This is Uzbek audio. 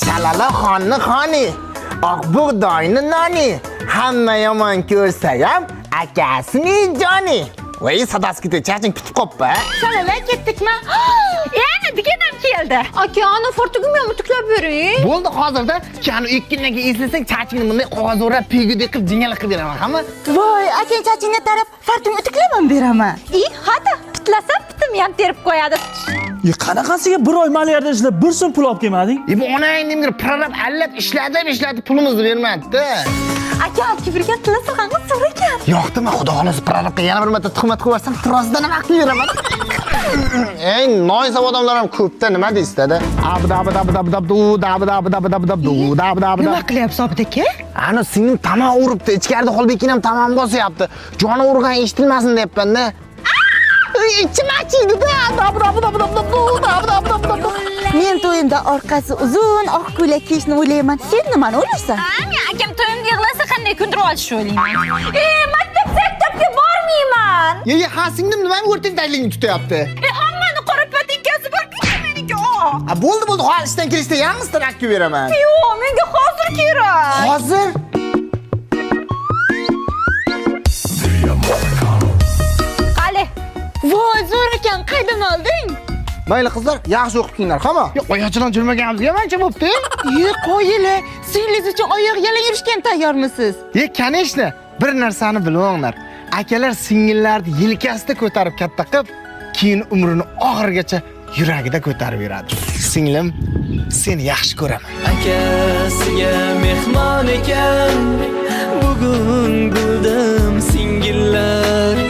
Shalala xonni xoni, oq bug'doyni noni, hamma yomon ko'rsa ham akasining joni. Voy, sadasi ketdi, chaching pitib qoppa. Shalala, ketdikmi? Yana diganam keldi. Aka, ana fartugimni ham utiklab bering. Bo'ldi hozirda, kani ikkindan keyin eslasang, chachingni bunday qog'oz o'rab, pigudek qilib jingalak qilib beraman, hamma. Voy, akang chachingni tarab, fartum utiklab ham beraman. I, hata pitlasa pitimni ham terib qo'yadi. E, qanaqasiga bir oy maliyada ishlab bir so'm pul olib kelmading? E, bu onang nimga prorab allab ishlatib ishlatib pulimizni bermadi-da. Aka, olib kelib bergan tilla sirg'angiz zo'r ekan. Yoqdimi, xudo xohlasa prorabga yana bir marta tuhmat qilib yuborsam, rostdan nima qilib beraman. Ey, noinsop odamlar ham ko'pda, nima deysiz-da? Abda abda abda abda du da abda abda abda abda du da abda abda. Nima qilyapsiz, Obid aka? Ani singlim tamom uribdi, ichkarida Xolbekin ham tamom bosyapti. Joni urgan eshitilmasin deyapman-da. Ichim achiydi-da. Abda abda abda abda du da abda abda abda. Men to'yimda orqasi uzun oq ko'ylak kiyishni o'ylayman. Sen nimani o'ylaysan? Ha, men akam to'yimda yig'lasa qanday kuldirib olishni o'ylayman. E, maktab maktabga bormayman. Ye, ha singlim nimani o'rtang tutyapti? E, hammani qora patinkasi bor, bitta meniki oq. A bo'ldi, bo'ldi, hozir ishdan kelishda yangisini olib kelib beraman. Yo'q, menga hozir kerak. Hozir? Qali. Voy, zo'r ekan. Qaydan olding? Mayli qizlar, yaxshi o'qib kelinglar, hamma. Yo'q, oyoqchadan jurmaganimizga mancha bo'pti. Ye, qo'yili. Singlingiz uchun oyoq yalang yurishga ham tayyormisiz? Ye, конечно, bir narsani bilinglar. Akalar singillarni yelkasida ko'tarib katta qilib, keyin umrini oxirigacha yuragida ko'tarib yuradi. Singlim, seni yaxshi ko'raman. Akasiga mehmon ekan, bugun bildim singillar.